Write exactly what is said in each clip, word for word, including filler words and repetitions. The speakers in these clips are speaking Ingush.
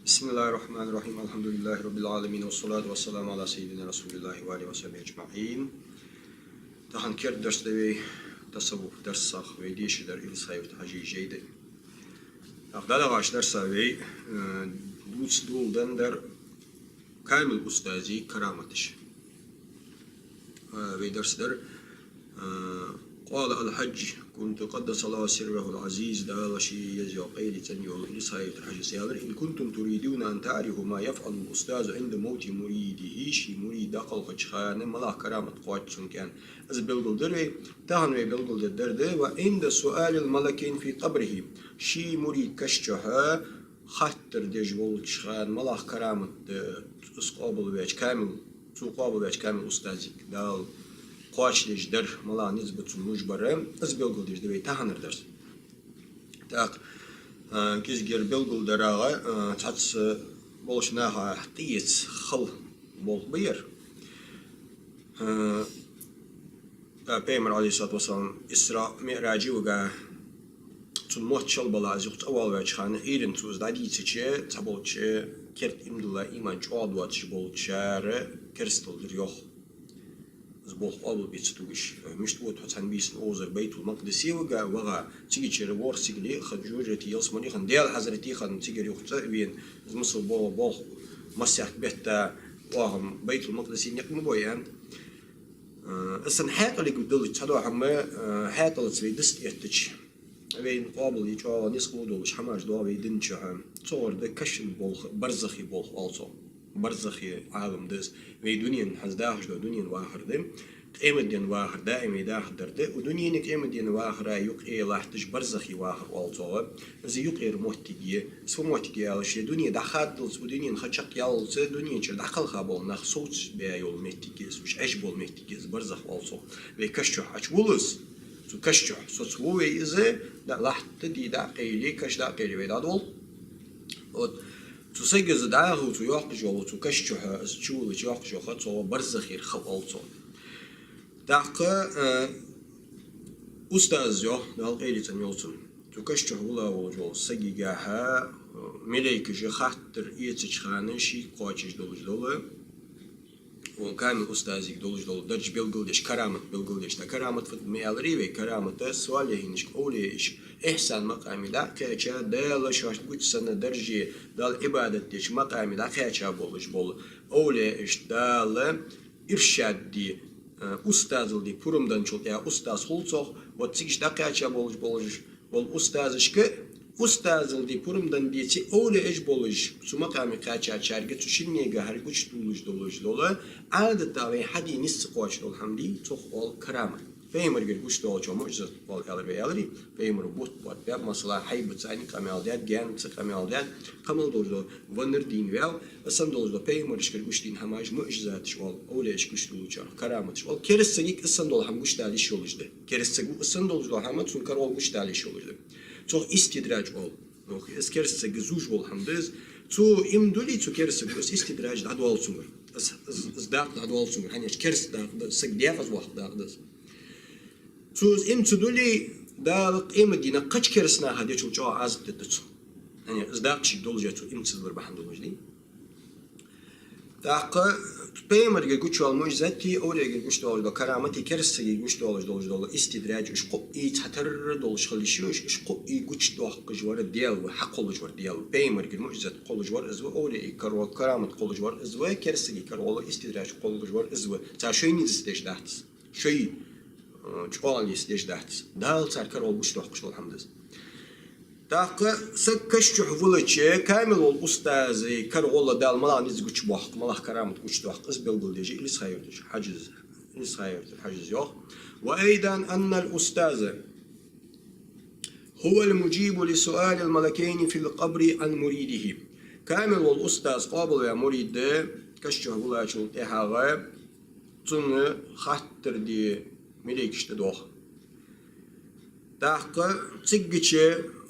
بسم الله الرحمن الرحيم. الحمد لله رب العالمين. والصلاة والسلام على سيدنا رسول الله وعلى آله وصحبه أجمعين. Тахан керда дарс да вай, тасаввуф дарсах вай дешаш дар Илисха-Юрта Хьажий жай да. ТӀаккха дӀадахача дарсах вай, э, дувца доладенна дар Камил устазий караматаш. Э, вай дарс дар, э, قال الحاج كنت قدس الله سره العزيز, Дала ший еза йола къайле цӀена йола Илисха-Юртара Хьажас аьлар: إن كنتم تريدون أن تعرفوا ما يفعل الأستاذ عند موت مريده, ший мурид дӀакхалхача хана малагӀа карамат кхоач цунга аьнна, из белгалдир вай. Тахан вай белгалдергдар да: وعند سؤال الملكين في قبره, ший мурид каша чухь хаттар деш волча хана малагӀа карамат да, из къоабалваьча Камил, цо къоабалваьча Камил устазийга Дала кхоачадеш дар, малагӀа низ ба цунна луш бар, из белгалдеш да вай таханара дарс. ТӀаккха, а, кӀезигагӀа белгалдарагӀа, а, цхьацца болча наха тӀаэца хала болх ба ер. А, ТӀаккха Пайхамар, عليه الصلاة والسلام, Исраъ, МиӀраж вига, цун мотт шелбала, из юха цӀавоалаваьча хана, Ӏуйранна цо из дӀадийцача, цхьаболча керда иман дилла, иман чӀоагӀа доацаш болчар керастал дир йоах. Из болх къоабалбе ца тугаш. Мишта вода хьо цхьан бийсан озар Байтул-Макъдисе вига, ваха, цигачара ворхӀ сигали хинна, жожагӀате, ялсмале хинна, Даьла хьазрате хинна, цигара юха цӀа а вена, из масал бола болх массехк бетта оаха Байтул-Макъдисе никъ ма бой аьнна. Э, из санна хьаькъале дилла цхьадола хӀама, э, хьаькъалца вай дистаэттача, вайна къоабалъе чӀоагӀа низ хул долаш хӀамаш доагӀа вай дина чухь. Цу гӀар да каша болх, барзахи болх оал цох. Барзахи Ӏалам да из. Вай дунен, хӀанз дахаш дола дунен вахар да. Къематден вахар даим вай дахаш дар да. Укх дунеи къематден вахара юкъе латташ барзахи вахар оал цох. Из юкъера моттиг я. Из фу моттиг я аьлча, ер дуне дӀахаддалца, укх дунен ха чакхъяллалца, дунен чура дӀакхалха бола нах совцабе йола моттиг я из, уж Ӏеш бола моттиг я из, барзах оал цох. Вай каша чухь Ӏочувулл из, цу каша чухь соцаву вай из, дӀа лахьта ди дӀакъайле, каша дӀакъайле вай дӀадолх. Вот. Цу сага из дӀахо, цу йоаккхаш йола, цу каша чухь из чувуллача йоаккхаш йола ха, цох барзахера ха оал цох. ТӀаккха, э, устаз йоах, Дала къайле цӀена йойла цун. Цу каша чухь вилла волаш вола сагагахьа, э, малейкаша хаттар эцача хана шийга кхоачаш долаш дола, укх Камил устазийга долаш дола дарж белгалдеш, карамат белгалдеш. ТӀаккха карамат фуд ма аьларий вай, карамат солихӀинашка, овлияашка, ихьсан макъаме дӀакхаьча, Дала шоашта гуча санна дарже, Далла Ӏибадат деча макъаме дӀакхаьча болаш бола овлияашта Дала иршад де, э, устазал де пурам денначул тӀехьа устаз хул цох, вот цига дӀакхаьча болаш, болаш бола устазашка, устазал де пурам денна деце, овлияаш болаш, цу макъаме кхаьчачарга, цу шиннегахьара гучадоалаш долаш дола, Ӏадатах вай хьаде низ ца кхоачаш дола хӀама дий, цох оал карамат. Пайхамарагара гучадоалачох муӀжизат оал аьлар вай, аьларий? Пайхамара бутт боаттабаьб, масала, хьайбаца цӀенна къамаьл даьд, гаьнаца къамаьл даьд, къамаьл долаш дола, веннар дийна ваьв, из санна долаш дола пайхамарашкара гучадена хӀамаш муӀжизаташ оал, овлияашка гучадоалачох караматаш оал. Кераста сагага из санна дола хӀама гучадала йиш йолаш да. Кераста саго из санна долаш дола хӀама цун кара гӀолла гучадала йиш йолаш да. Цох истидраж оал. Ну, из кераста сага зувш вола хӀама да из. Цо иман дуле, цу кераста саго, из истидраж дӀадоал цунгара. Из, из, из дакъа дӀадоал цунгара. ХӀана аьлча кераста дакъа да, саг декъаза ваккха дакъа да из. Цо из иман ца дуле, Дала къематдийнахьа кхыча кераста наха дечул чӀоагӀа Ӏазап дергда цунна. ХӀана аьлча из дакъа шийга долаш я, цо иман ца диллар бахьан долаш дий. ТӀаккха пайхамарагара гучадоала муӀжизати, овлияагара гучадоалаш дола карамати, кераста сагагара гучадоалаш долаш дола истидраж, уж кхоъ цхьатарра долаш хила йиш я, уж, уж кхоъ гучадоаккхаш вар Даьла ва, хьакхоллаш вар Даьла ва. Пайхамарагара муӀжизат кхоллаш вар из ва, овлияагара кара гӀолла карамат кхоллаш вар из ва, кераста сагагара кара гӀолла истидраж кхоллаш вар из ва. Цар шоай низ деш дац из. Шоай, э, чӀоагӀа низ деш дац из. Дала цар кара гӀолла гучадоаккхаш дола хӀама да из. ТӀаккха саг каша чухь виллача, камил вола устаза кара гӀолла Дала малагӀа низ гучабоаккх, малагӀа карамат гучадоаккх, из белгалдеш я Илисха-Юртарча Хьажас, Илисха-Юртарча Хьажас йоах: وأيضا أن الأستاذ هو المجيب لسؤال الملكين في القبر عن مريده. Камил вола устаз къоабалваь мурид каша чухь виллачул тӀехьагӀа цунна хаттар де малейкаш тӀадоагӀа. ТӀаккха циггача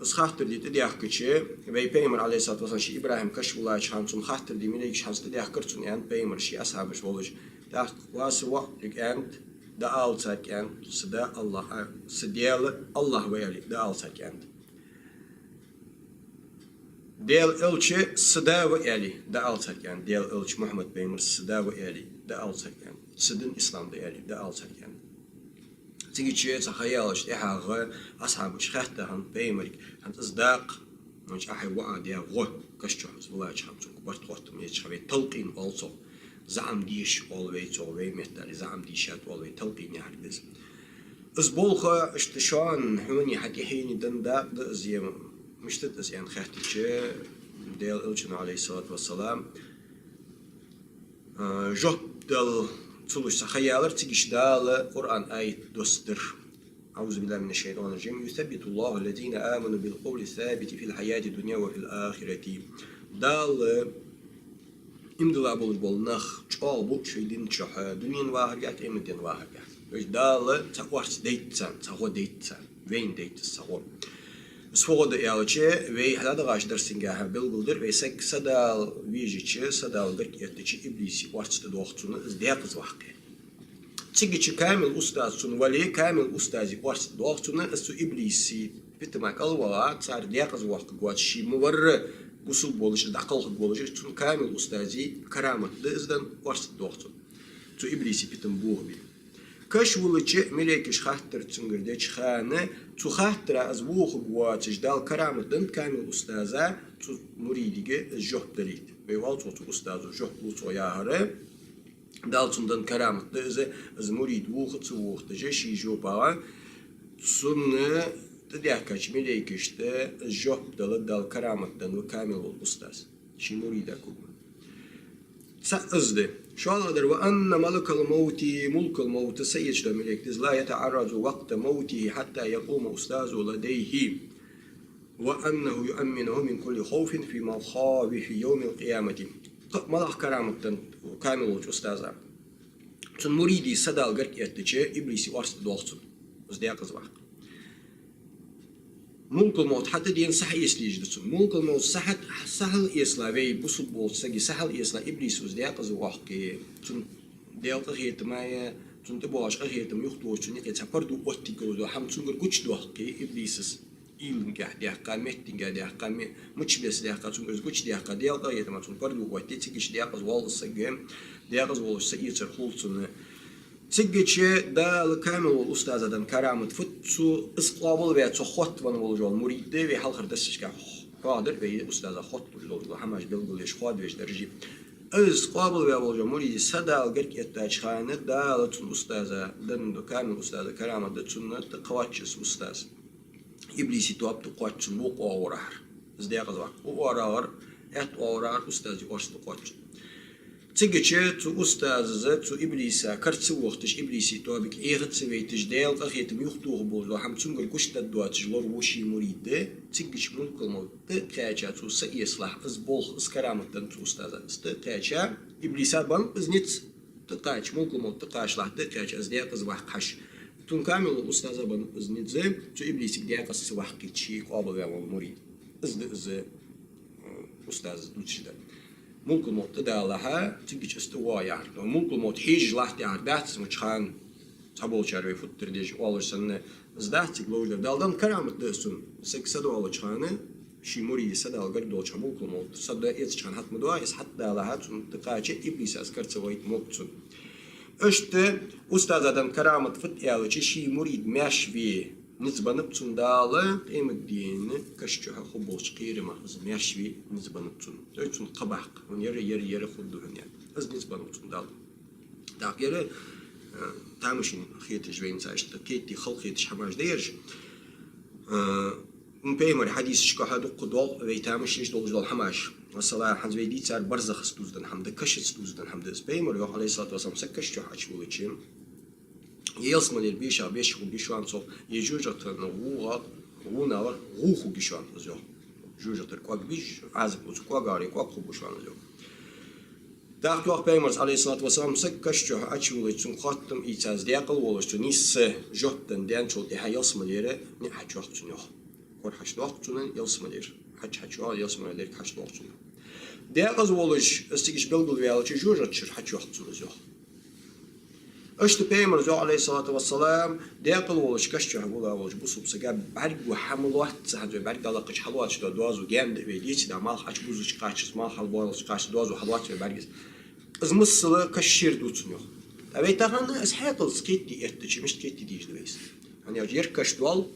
из хаттар де тӀадаьхкача, вай Пайхамар, عليه الصلاة والسلام, ший ИбрахӀим каша виллача хана цунна хаттар де малейкаш хӀанз тӀадаьхкар цунна, аьннад Пайхамара ший асхьабашка волаш. ТӀаккха: «Ва са воӀ», — аьннад, «дӀаала царга», — аьннад, «са да АллахӀ, а, са Даьла АллахӀ ва», — аьле, «дӀаала царга», — аьннад. Даьла элча са да ва аьле, дӀаала царга аьнна. Даьла элча Мухьаммад пайхамар са да ва аьле, дӀаала царга аьнна. Са дин ислам да аьле, дӀаала царга аьнна. Цигача цхьа ха яьлча тӀехьагӀа асхьабаша хаьттад хьона пайхамарга: «ХӀанз из дакъа, хӀанз ахьа воӀа даь гӀо, каш чу из валача хана цунга барт хоттам еча хана вай талкъин оал цох, заӀам деш оал вай цох, вай меттала заӀам дийшад оал вай, талкъин яхар да из. Из болх иштта шоана, хьона, хьа тӀехьенна денна дакъа да из е мишта да из?» — аьнна хаьттача, Даьла элчано, Ӏалайхи ссалату вассалам, а, жоп дала ца луш цхьа ха яьлар, цигача Дала Къуръан аят доссадир. أعوذ بالله من الشيطان الرجيم. يثبت الله الذين آمنوا بالقول الثابت في الحياة الدنيا وفي الآخرة. Дала иман дилла болаш бола нах чӀоагӀа бу шоай дина чухь, дунен вахаргахь, къематден вахаргахь. То есть Дала цхьа орц дайт царна, цхьа гӀо дайт царна, вайна дайт цхьа гӀо. Из фу гӀо да аьлча, вай хьадагӀаш дарсагахьа белгалдир, вай саг са Дала вежача, са Дала гарга эттача, иблиса орц тӀадоагӀа цунна, из декъаза ваккха. Цигача камил устаз цун вале, камил устаза орц тӀадоагӀа цунна, из цу иблиса питама кӀалвала, цар декъаза ваккха воацаш, ший ма варра бусалба волаш, из дӀакхалхаргволаш, цун камил устаза карамат да из, денна орц тӀадоагӀа цунна, цу иблиса питам бохабе. Каш валача малейкаша хаттар цунгара деча хана, цу хаттара из вохаргвоацаш, Дала карамат денна камил устаза цу муридага из жоп далийта. Вай оал цох, цу устазо жоп лу цох яхар. Дала цунна денна карамат да из, из мурид воха а ца вохийташ, ший жопагӀа цунна тӀадаьхкача малейкашта из жоп дала Дала карамат денна ва камил вола устаз ший мурида кугма. Цхьаъ из да. ШоллагӀдар: وأن ملك الموت, мулкул мовта са эцаш дола малейк да из, لا يتعرض وقت موته حتى يقوم أستاذه لديه وأنه يؤمنه من كل خوف في مخاوف يوم القيامة. Кхы а малагӀа карамат да камил волча устаза? Цун мурида са Дала гарга эттача, иблиса орц тӀадоагӀа цунна, из декъаза ваккха. Мулкул мовт хьатӀадена са хьаэца дезаш да цунна. Мулкул мовт са хьа-, са хьалэцале, вай бусалба волча сага са хьалэцале, иблиса из декъаза воаккхе, цун Даьла къахетама, цунна тӀабоагӀаш къахетам юхатохаш, цунна юкъе цхьа парду оттаргйолаш дола хӀама цунгара гучадоаккхе, иблиса из уйлангахь даьккха, меттангахь даьккха, ме-, мичабеса даьккха, цунгара из гучадаьккха, Даьла къахетама цунна парду оттае, цигача декъаза воал из саг, декъаза волаш са эцар хул цунна. Цигача Дала камил вола устаза денна карамат фуд, цу из къоабалваь, цох хоттавенна волаш вола мурид, вай хьалхарча дарсашка хьоахадир вай, устаза хотталуш долаш дола хӀамаш белгалъеш, хоадавеш даржи. Из къоабалваь волаш вола мурид са Дала гарга эттача хана, Дала цун устаза денна, камил устаза карамат да цунна, тӀакхоач из устаз. Иблиса тоаба тӀакхоач цунна вокх оагӀорахьара. Из декъаза ваккха. Укх оагӀорахьара, аьтта оагӀорахьара устаза орц тӀакхоач цунна. Цигача цу устаза цу иблиса кара ца вохийташ, иблиса тоабага Ӏеха ца вайташ, Даьла къахетам юхатоха болаш дола хӀама цунгара гучадаргдоацаш лораву ший мурид. Цигача мулкул мовт тӀакхаьча, цо са эцалехь, из болх, из карамат денна цу устаза, из тӀакхаьча, иблиса беннаб из низ, тӀакхача, мулкул мовт тӀакхачалехь, тӀакхаьча, из декъаза ваккха хьажа. Цун камил вола устаза беннаб из низ, цу иблисага декъаза ца ваккхийта ший къоабалваь вола мурид. Из да из, э, устаза дувцаш дар. Мулкул мовт тӀадалалехьа, цигача из тӀавоагӀа яхар. Мулкул мовт хьежаш латт яхар дац из, мича хана цхьаболчар вай футтар деш оалаш санна, из дац цига ловш дар. Дала денна карамат да из цунна. Саг са доалача хана, ший мурида са Дала гарга долча хана, мулкул мовт са да эцача хана хьатӀа ма доагӀа, из хьатӀадалалехьа, цунна тӀакхача, иблиса из кара ца вайта мог цунна. Иштта устаза денна карамат фуд аьлча, ший мурид маьрша ве низ беннаб цунна Дала, къематдийнахьа каш чухь хургболча кхерамах из маьрша ве низ беннаб цунна. То есть цунна кхаъ баккха, хьона ер, ер, ер хургда хьона аьнна. Из низ беннаб цунна Дала. ТӀаккха ер, э, тамашийна хеташ вайна цхьа иштта кхетаде хала хеташ хӀамаш да ераш. Э, м, пайхамара хьадисашка хьадукха доагӀа вай тамашийна долаш дола хӀамаш. Масала, хӀанз вай дийцар барзахаца дувзаденна хӀама да, кашаца дувзаденна хӀама да. Из пайхамара йоах, Ӏалайхи ссалату вассалам, саг каш чухь Ӏочувелча, е ялсмалера бешагӀа беш хургья шоана цох, е жожагӀатен гӀугӀа, гӀунагӀа гӀув хургья шоана из, йоах. ЖожагӀатера кӀоаг беш, Ӏазап лу цу кӀоагагара, е кӀоаг хургба шоана из, йоах. ТӀаккха йоах пайхамара, Ӏалайхи ссалату вассалам, саг каш чухь Ӏочувелча, цунга хоттам ийца, из декъала волаш, цунна нийсса жоп денна даьнначул тӀехьа ялсмалера ниӀ хьачуйоаккх цунна, йоах. Кора хьачудоаккх цунна ялсмалера. Хьач-, хьачуйоаккх, ялсмалера дерг хьачудоаккх цунна. Декъаза волаш, из цигача белгалваьлча, жожагӀатен шера хьачуйоаккх цунна из, йоах. Иштта Пайхамара йоах, Ӏалайхи ссалату вассалам, декъала волча каша чу гӀолла волча бусалба сага бӀаргаго хӀама лоацца хӀанз вай бӀарга дӀалакхача хьалоацаш дола доазув гаьна да вай дийцад, малх Ӏочубузача кхаччалца, малх хьалбоалача кхаччалца доазув хьалоац вай бӀаргаца. Из масала каша шера ду цун, йоах. ТӀаккха вай тахан из хьаькъалца кхетаде эттача, мишта кхетаде дезаш да вай из? ХӀана аьлча ер каша доал,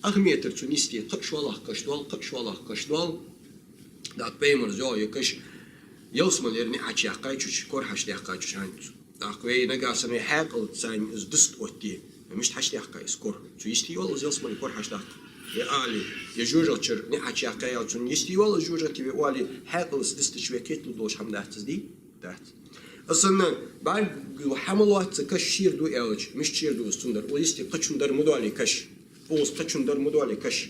ах метр цунна йисте, кхы а шоллагӀа каша доал, кхы а шоллагӀа каша доал. ТӀаккха Пайхамара йоах, ер каша ялсмалера ниӀ хьачуяьккхай цу чу, кора хьачудаьккхай цу чу хӀанз. ТӀаккха вай нагахьа санна вай хьаькъалца цунна из дуста оттае, мишта хьачудаьккхай из кора? Цу йисте йоал из ялсмале кора хьачудаккха? Вай оале, е жожагӀатера ниӀ хьачуяьккхай аьлча, цунна йисте йоал из жожагӀате, вай оале, хьаькъалца дустача вай кхеталургдолаш хӀама дац из, дий? Дац. Из санна бӀаргаго хӀама лоацца каша шера ду аьлча, мишта шера ду из цун дар? Укхаза йисте кхычун дар ма доале каша. Укхаза кхычун дар ма доале каша.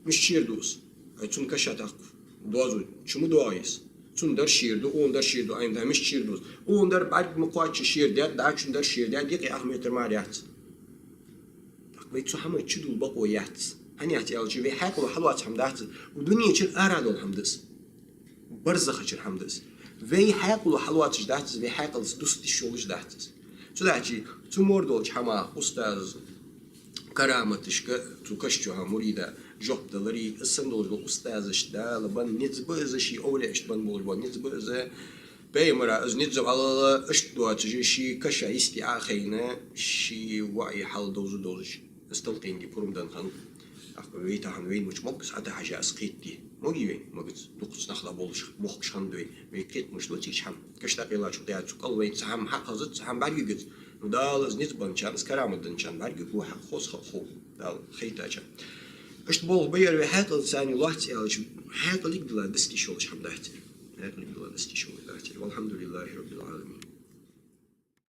Мишта шера ду из? Ай, цун каша тӀаккха доазув чу ма доагӀа из. Цун дар шера ду, укхун дар шера ду, ай, да, мишта шера ду из? Укхун дар бӀарга ма кхоаччача шера даьд, дӀачун дар шера даьд, юкъе ах метр мара яц. ТӀаккха вай цу хӀаман чудилла бокъо яц. ХӀана яц аьлча, вай хьаькъало хьалоаца хӀама дац из. Укх дунен чура ара дола хӀама да из. Барзаха чура хӀама да из. Вай хьаькъало хьалоацаш дац из, вай хьаькъалца дуста йиш йолаш дац из. Цудухьа цу мо долча хӀамах устаза караматашка цу каша чу хӀама мурида жоп далари, из санна долаш бола устазашта Дала бенна низ ба из, ший овлияашта бенна болаш бола низ ба из. Пайхамара из низ ба аьлча, иштта доацаш ший каша йисте Ӏохайна, ший воӀий хьал довза довзаш, из талкъин де пурам денна хиннад. ТӀаккха вай тахан вайна мича могаш Ӏа тӀа хьажа из кхетаде? Моги вайна, магац, дукхача нахала болаш, бохкаш хиннад вай. Вай кхетамаш доацаш хӀама, каша дӀакъайла чу даьд цу кӀал вайна цхьа хӀама хьакхазац, цхьа хӀама бӀаргагоц. Ну, Дала из низ бенначарна, из карамат денначарна бӀаргаго хьакхоз ха хов, Дала хайтача. Иштта болх ба ер вай хьаькъалца цунна лоацца аьлча, хьаькъалага дилла дуста йиш йолаш хӀама дац ер. Хьаькъалага дилла дуста йиш йолаш дац ер. والحمد لله رب العالمين.